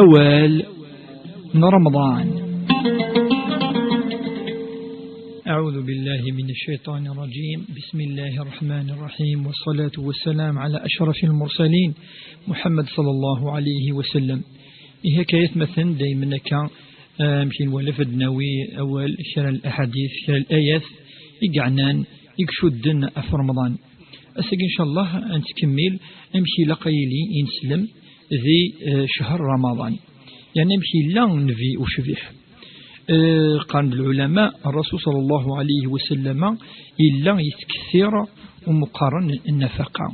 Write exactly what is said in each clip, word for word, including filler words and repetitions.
أول من رمضان. أعوذ بالله من الشيطان الرجيم. بسم الله الرحمن الرحيم، والصلاة والسلام على أشرف المرسلين محمد صلى الله عليه وسلم. Ihi akka ay atmaten, daymen akka, ah, amek i nwala ad d-nawi awal kra n laḥadit, kra n layat i yeɛnan, i icudden ɣef Remḍan. Ass-agi, ncallah, ad nettkemmil amek ilaq ad yili ineslem di, eh, ccher Ramaḍan. Yeɛni amek yella Nnbi ucbiḥ. Eh, qqaren-d lɛulama, Rrasul ṣalla Llahu ɛalayhi wa sallama yella yettkettir umi qqaren nnafaqa,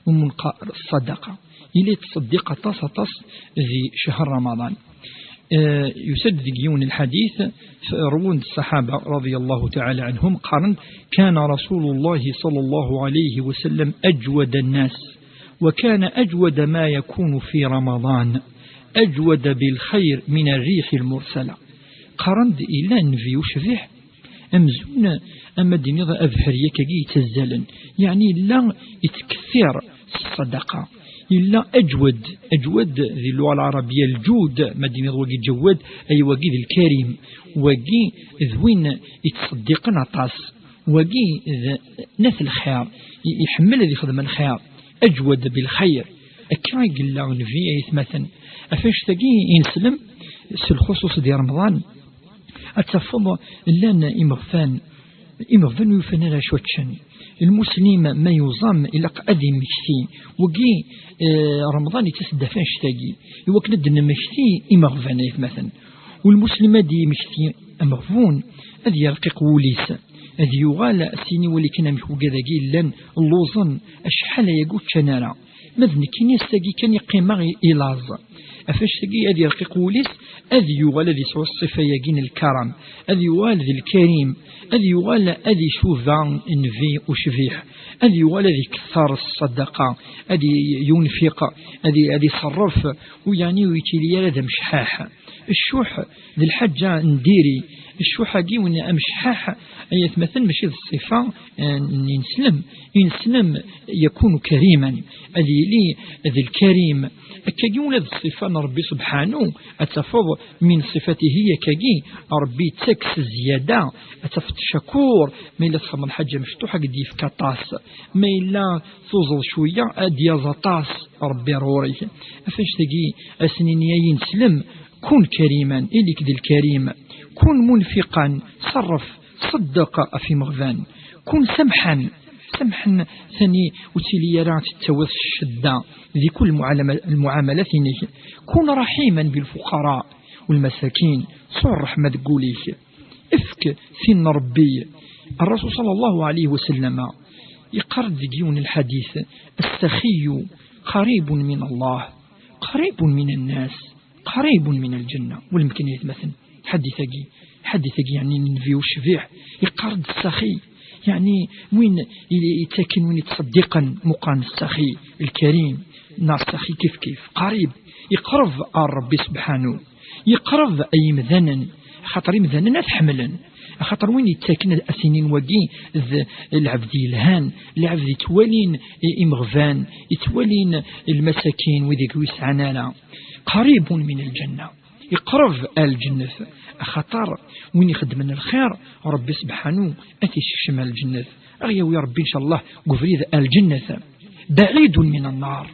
umi neqqar ṣṣadaqa. Yella yettṣeddiq aṭas, aṭas di ccher Ramaḍan. Eh, yusa-d deg yiwen n lḥadit, f-, rwun-d ṣṣaḥaba رضي الله تعالى عنهم, qqaren-d: كان رسول الله صلى الله عليه وسلم أجود الناس، وكان أجود ما يكون في رمضان، أجود بالخير من الريح المرسلة. Qqaren-d, yella Nnbi ucbiḥ, amzun, ama d-tiniḍ abeḥri akkagi yettazzalen. Yeɛni yella yettkettir s ṣṣadaqa. Yella aǧwad, aǧwad di lluɣa lɛarabiya, lǧud, ma d-tiniḍ wagi ǧawad, ay wagi d lkarim. Wagi d win yettṣeddiqen aṭas. Wagi d nat lxir, i-, iḥemmel ad ixdem lxir. Aǧwad bilxir. Akka i yella Nnbi, ay atmaten. Ɣef annect-agi i neslem, s lxuṣuṣ di Remḍan, ad tafeḍ llan imeɣban, imeɣban ur yufan ara acu ad ččen. Lmuslim ma yuẓam, ilaq ad immekti. Wagi, eh, Remḍan yettas-d ɣef annect-agi, i wakken ad d-nemmekti imeɣban, ay atmaten. U lmuslim ad d-yemmekti ameɣbun, ad yerqiq wul-is, ad yuɣal s-yini wali kan amek wigad-agi llan lluẓen, acḥal ayagi ur ččan ara. Ma d nekkini, ass-agi kan i qqimeɣ i, i laẓ. Ɣef annect-agi ad yerqiq wul-is, ad yuɣal ad yesɛu ṣṣifa-agi n lkaram, ad yuɣal d lkarim, ad yuɣal ad icuba Nnbi ucbiḥ, ad yuɣal ad ikettar ṣṣadaqa, ad i-, yunfiq, ad i-, ad iṣerref, u yeɛni ur yettili ara d amecḥaḥ. Ccuḥ d lḥaǧa n diri. Ccuḥ-agi win amecḥaḥ, ay atmaten, mačči d ṣṣifa, eh, n ineslem. Ineslem yakunu kariman, ad yili d lkarim. Akkagi ula d ṣṣifa n Ṛebbi subḥanu, ad tafeḍ min ṣifatihi akkagi, Ṛebbi yettak s zzyada, ad tafeḍ cakur, ma yella txedmeḍ lḥaǧa mecṭuḥ, ad k-d-yefk aṭas. Ma yella tuẓeḍ cwiya, ad d-yaẓ aṭas Ṛebbi ar ɣur-k. Ɣef annect-agi, ad s-nini ay ineslem, كن كريما, ili-k d lkarim. كن منفقا, ṣerref, ṣeddeq ɣef imeɣban. كن سمحا, سمحا, tani ur ttili ara tettawiḍ ccedda di kul lmuɛalama-, lmuɛamalat-inek. كن رحيما بالفقراء والمساكين, sɛu ṛṛeḥma deg wul-ik. Efk tin n Ṛebbi. Ṛṛasul ṣalla Llahu ɛalayhi wa sallama yeqqar-d deg yiwen n lḥadit: السخي قريب من الله، قريب من الناس، قريب من الجنة. Wala mekni ay atmaten, ḥadit-agi, ḥadit-agi, yeɛni n Nnbi ucbiḥ, yeqqar-d ssaxi, yeɛni win i, yettaken, win yettṣeddiqen, meqqar n ssaxi, lkarim, neɣ ssaxi kif kif, qarib, yeqreb ar Ṛebbi subḥanu, yeqreb ay imdanen, axaṭer imdanen ad t-ḥemmlen. Axaṭer win yettaken ad as-inin wagi d lɛebd yelhan, lɛebd yettwalin i-, imeɣban, yettwalin lmasakin, wid ur yesɛan ara. قريب من الجنة, yeqreb ar lǧennet. Axaṭer win ixeddmen lxir, Ṛebbi subḥanu ad t-isekcem ar lǧennet. Ad ɣ-yawi Ṛebbi, ncallah, deg ubrid ar lǧennet. بعيد من النار,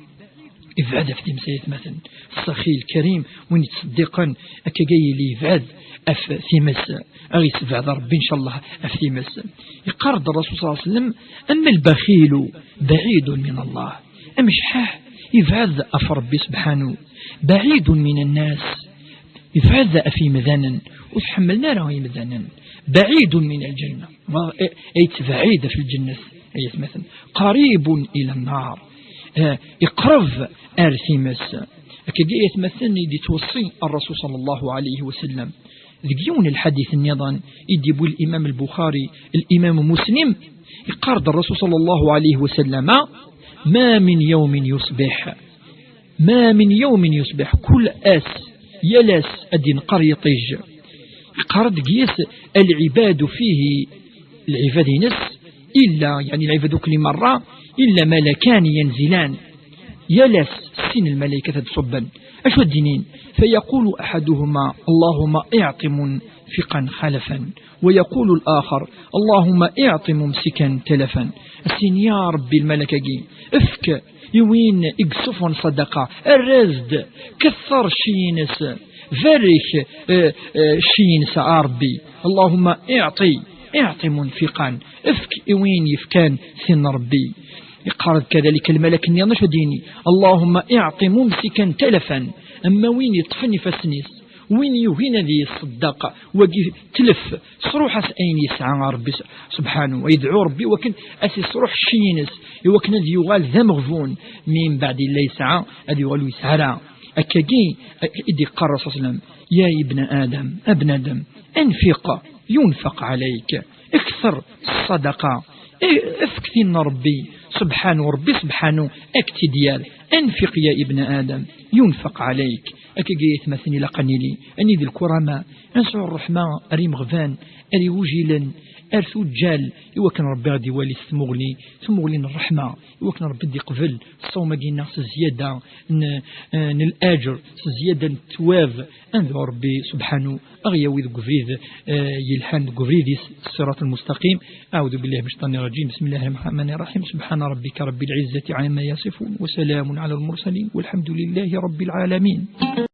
ibɛed ɣef times, ay atmaten. Ssaxi lkarim, win yettṣeddiqen, akkagi yili yebɛed ɣef times. Ad ɣ-yessebɛed Ṛebbi, ncallah, ɣef times. Yeqqar-d Ṛṛasul ṣalla Llahu ɛalayhi wa sallam: أما البخيل بعيد من الله. Amecḥaḥ, yebɛed ɣef Ṛebbi subḥanu. بعيد من الناس, yebɛed ɣef yimdanen, ur t-ḥemmlen ara yimdanen. بعيد من الجنة, ay yettbeɛɛid ɣef lǧennet, ay atmaten. قريب إلى النار, eh, iqreb ar times. Akkagi, ay atmaten, i d-yettweṣṣi Ṛṛasul ṣalla Llahu ɛalayhi wa sallam. Deg yiwen n lḥadit nniḍen i d-yewwi Limam Lbuxari, Limam Muslim, yeqqar-d Ṛṛasul ṣalla Llahu ɛalayhi wa sallama: ما من يوم يصبح ما من يوم يصبح, kul ass, yal ass ad d-inqer yiṭij. Yeqqar-d deg-s: العباد فيه, lɛibad-ines, illa, yeɛni lɛibad akk-nni merra, illa ملكان ينزلان. Yal ass, sin lmalaykat ad d-ṣubben. Acu ad d-inin? فيقول أحدهما: اللهم اعط منفقا خلفا. ويقول الآخر: اللهم اعط ممسكا تلفا. Ad s-yini: Ya Ṛebbi, lmalak-agi, efk i win i yessuffɣen ṣṣadaqa, err-as-d, kessar cci-ines, barek, eh, eh, cci-ines, a Ṛebbi. اللهم اعط، اعط منفقا. Efk i win yefkan tin n Ṛebbi. Yeqqar-d kadalik lmalak-nni, acu ad d-yini? اللهم اعط ممسكا تلفا. Ama win yeṭṭfen ifassen-is, win yugin ad yesseddaq, wagi tlef, sruḥ-as ayen yesɛa a Ṛebbi s-, subḥanu. Yedɛu Ṛebbi wakken ad s-isruḥ cci-ines, i wakken ad yuɣal d ameɣbun, mi mbeɛd yella yesɛa, ad yuɣal ur yesɛi ara. Akkagi i d-yeqqar Rasul sallam: يا ابن آدم، a bnadem, أنفق ينفق عليك. Kter ṣṣadaqa. E-, efk tin n Ṛebbi, subḥanu, Ṛebbi subḥanu, ad k-tt-id-yerr. أنفق يا ابن آدم ينفق عليك. Akkagi, ay atmaten, ilaq ad nili, ad nili d lkurama, ad nesɛu ṛṛeḥma ar imeɣban, ar igujilen, ar tuǧǧal, i wakken Ṛebbi ad iwali s tmuɣli, tmuɣli n ṛṛeḥma, i wakken Ṛebbi ad iqbel ṣṣawm-agi-nneɣ s zzyada n, eh, n lɛaǧer, s zzyada n ttwab, ad nedɛu Ṛebbi subḥanu ad ɣ-yawi deg ubrid, eh, yelhan, deg ubrid-is, ṣṣirat lmustaqim. أعوذ بالله من الشيطان الرجيم. بسم الله الرحمن الرحيم. سبحان ربك رب العزة عما يصفون، وسلام على المرسلين، والحمد لله رب العالمين.